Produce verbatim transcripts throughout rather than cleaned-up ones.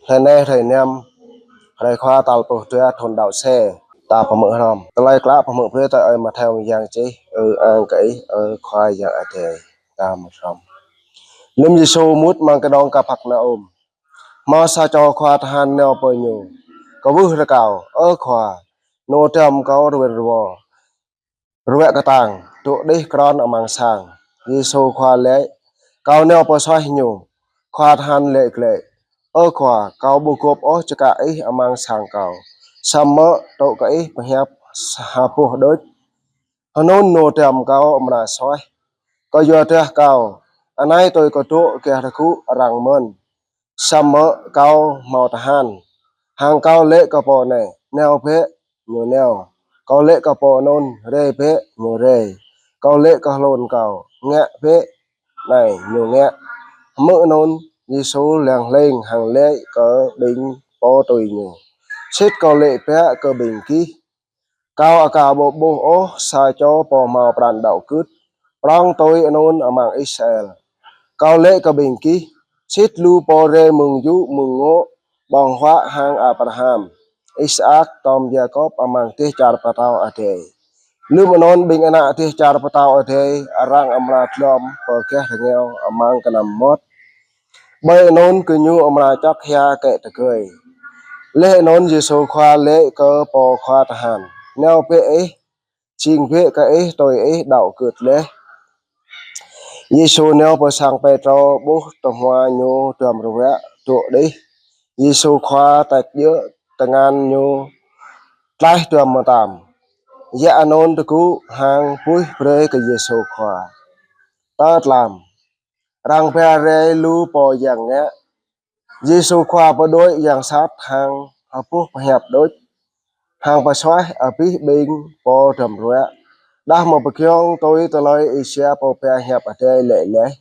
Hrơi anai hrơi năm, hrơi Khua tal pluh dua thun đăo C. Ta pơhmư̆ hrŏm. Tơlơi klă pơhmư̆ brơi tui ơi Mattheo mơyang čih. Ơ ang kơ Ih, ơ Khua Yang Adai. Ta pơhmư̆ hrŏm. Lơm Yêsu mŭt amăng kơđông Kapharnaum, hmâo sa čô khua tơhan nao pơ Ñu, kwưh rơkâo: Ơ Khua, nô dăm kâo rơwen rơwo, ruă kơtang, dŏ đih krŏn amăng sang. Yêsu Khua laĭ: Kâo nao pơsuaih ñu. Khua tơhan laĭ glaĭ: Ơ Khua, kâo ƀu gôp ôh čơkă Ih amăng sang kâo. Samơ̆ tŭ kơ Ih pơhiăp sa boh đôč, hơnŭn nô dăm kâo amra suaih. Kơyuadah kâo anai tui kơ dŏ gah rơgŭ arăng mơ̆n. Samơ̆ kâo hmâo tơhan, hăng kâo laĭ kơ pô anai: Nao bĕ, ñu nao. Kâo laĭ kơ pô anŭn: Rai bĕ, ñu rai. Kâo laĭ kơ hlŭn kâo: Ngă bĕ, anai ñu ngă. Hmư̆ anŭn, Yêsu leng hleng hăng laĭ kơ ƀing pô tui Ñu: Sĭt Kâo laĭ biă kơ ƀing gih, Kâo aka ƀu ƀuh ôh sa čô pô hmâo pran đăo gưt prŏng tui anŭn amăng Israel. Kâo laĭ kơ ƀing gih, sĭt lu pô rai mơ̆ng yŭ mơ̆ng ngŏ ƀơ̆ng huă hăng Abraham, Isaak, tŏm Yakôb amăng dêh čar pơtao adai, lơm anŭn ƀing ană dêh čar pơtao adai arăng amra glŏm pơ gah rơngiao amăng kơnăm mơmŏt. Ƀơi anŭn gơñu amra čŏk hia kĕ tơgơi. Laih anŭn Yêsu Khua laĭ kơ pô khua tơhan: Nao bĕ ih, jing bĕ kơ ih tui ih đăo gưt laih. Yêsu nao pơ sang Pêtrô, ƀuh tơhmua ñu duăm ruă dŏ đih. Yêsu Khua tač djơ̆ tơngan ñu tlaih duăm mơtam. Yă anŭn tơgŭ hăng bưp brơi kơ Yêsu Khua. Tơtlam, arăng ba rai lu pô yang ngă. Yêsu Khua pơđuaĭ yang sat hăng hơpuh pơhiăp đôč, hăng pơsuaih abih ƀing pô duăm ruă, đah mơ̆ pơgiŏng tui tơlơi Isaia pô pơhiăp adai laĭ laih: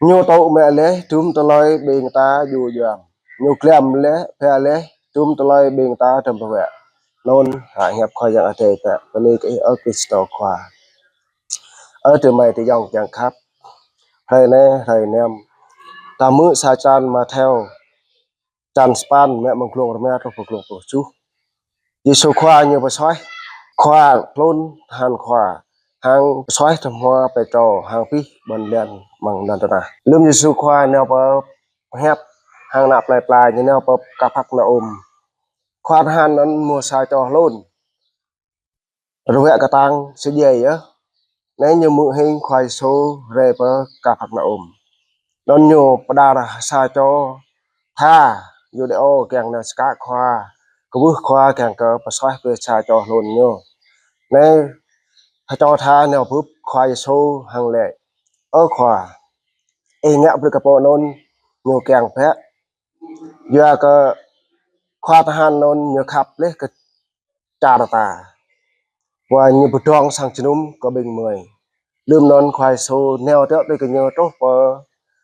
Ñu tŭ mă laih dŭm tơlơi ƀing ta djŭ djuăm, Ñu glăm laih, ba laih dŭm tơlơi ƀing ta duăm ruă. Anŭn hră hiăp Khua Yang Adai ta. Bơni kơ Ih, ơ Krist Khua. Ơ tơmai tơyŏng kiăng khăp, hrơi anai hrơi năm, ta hmư̆ sa črăn Mattheo, črăn sapăn, mă mơ̆ng glông rơma truh pơ glông pluh tơjuh. Yêsu Khua Ñu pơsuaih khua hlŭn tơhan khua, hăng pơsuaih tơhmua Pêtrô hăng abih ƀôn lan amăng lŏn tơnah. Lơm Yêsu Khua nao pơ pơhiăp hăng ană plơi pla, Ñu nao pơ Kapharnaum. Khua tơhan anŭn mơ̆ sa čô hlŭn ruă kơtang sơjai yơh. Anai ñu hmư̆ hing Khua Yêsu rai pơ Kapharnaum. Anŭn ñu pơđar sa čô tha Yuđêô kiăng nao čơkă Khua, kwưh Khua kiăng kơ pơsuaih brơi sa čô hlŭn ñu. Anai sa čô tha nao bưp Khua Yêsu hăng laĭ: Ơ Khua, Ih ngă brơi kơ pô anŭn ñu kiăng bĕ. Yua kơ khua tơhan anŭn ñu khăp laih kơ čar ta, wơ̆t ñu pơdrŏng sang jơnum kơ ƀing mơi. Lơm anŭn Khua Yêsu nao tơ̆ tui kơ ñu truh pơ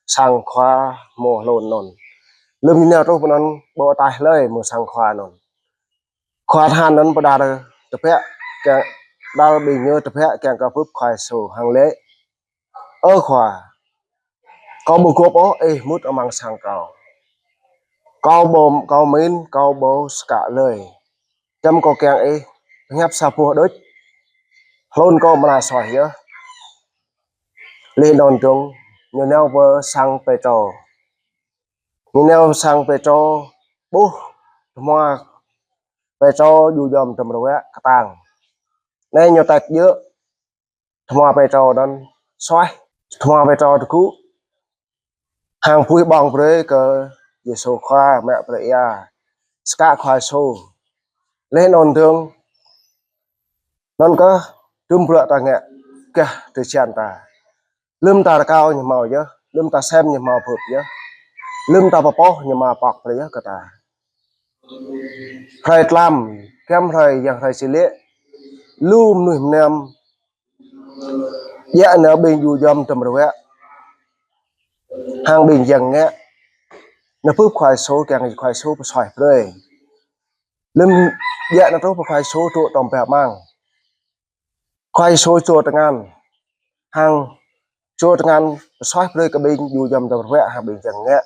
sang khua hmâo hlŭn anŭn. Lơm ñu nao truh pơ anŭn, ƀu ataih hlơi mơ̆ng sang khua anŭn. Khua tơhan anŭn pơđar tơbiă kiăng, pơđar ƀing ñu tơbiă kiăng kơ bưp Khua Yêsu hăng laĭ: Ơ Khua, kâo ƀu gôp ôh Ih mŭt amăng sang kâo. Kâo ƀu, kâo mĭn, kâo ƀu čơkă hlơi. Čăm kâo kiăng Ih pơhiăp sa boh đôč, hlŭn kâo amra suaih yơh. Laih anŭn dơ̆ng, ñu nao pơ sang Pêtrô. Ñu nao sang Pêtrô, ƀuh tơhmua Pêtrô djŭ djuăm duăm ruă kơtang. Anai ñu tač djơ̆ tơhmua Pêtrô anŭn suaih. Tơhmua Pêtrô tơgŭ hăng bưp ƀơ̆ng brơi kơ Yêsu Khua, mă brơi ia čơkă Khua Yêsu. Laih anŭn dơ̆ng, anŭn kơ dŭm bruă ta ngă gah tơčan ta. Lơm ta rơkâo ñu hmâo yơh, lơm ta sem ñu hmâo bưp yơh, lơm ta pơpŏh ñu hmâo pŏk brơi yơh kơ ta. Hrơi tlam, giăm hrơi, yang hrơi sĭ lĕ, lu mơnuih mơnam djă nao ƀing djŭ djuăm duăm ruă hăng ƀing yang ngă, nao bưp Khua Yêsu kiăng Khua Yêsu pơsuaih brơi. Lơm djă nao truh pơ Khua Yêsu dŏ tŏm ƀĕ amăng. Khua Yêsu čuă tơngan, hăng čuă tơngan pơsuaih brơi kơ ƀing djŭ djuăm duăm ruă hăng ƀing yang ngă.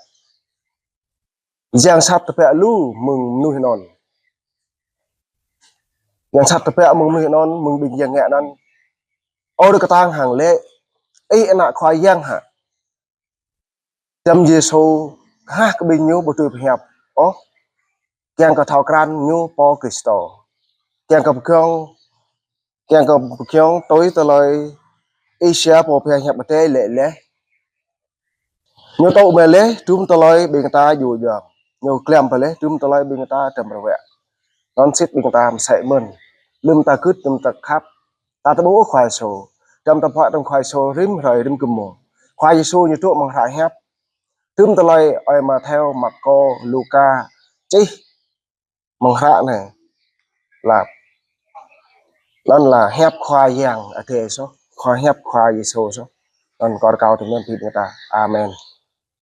Yang sat tơbiă lu mơ̆ng mơnuih anŭn. Yang sat tơbiă mơ̆ng mơnuih anŭn, mơ̆ng ƀing yang ngă anŭn. Ơ, rơkơtang hăng laĭ: Ih ană Khua Yang hă? Tơdang Yêsu kơhah kơ ƀing ñu ƀu tui pơhiăp ôh, kiăng kơ thâo krăn ñu pô Krist, kiăng kơ pơgiŏng, kiăng kơ pơgiŏng tui tơlơi Isaia pô pơhiăp Adai laĭ laih. Ñu tŭ mă laih dŭm tơlơi ƀing ta djru djơ̆. Ñu glăm pơ laih dŭm tơlơi ƀing ta tơm rơwĕ. Anŭn sĭt ƀing ta mơsĕ mơ̆n. Lơ̆m ta gưt, lơ̆m ta khăp, ta tơƀuh Khua Yêsu. Tơdang ta pơhiăp tơm Khua Yêsu rĭm hrơi rĭm gơmơi. Khua Yêsu ñu dŏ amăng hră hiăp. Dŭm tơlơi ơi Mattheo, Markô, Luka čih amăng hră anai. Lăp. Anŭn lĕ hiăp Khua Yang Adai soh, Khua, hiăp Khua Yêsu soh. Anŭn kâo rơkâo tui anŭn ƀing ta. Amen.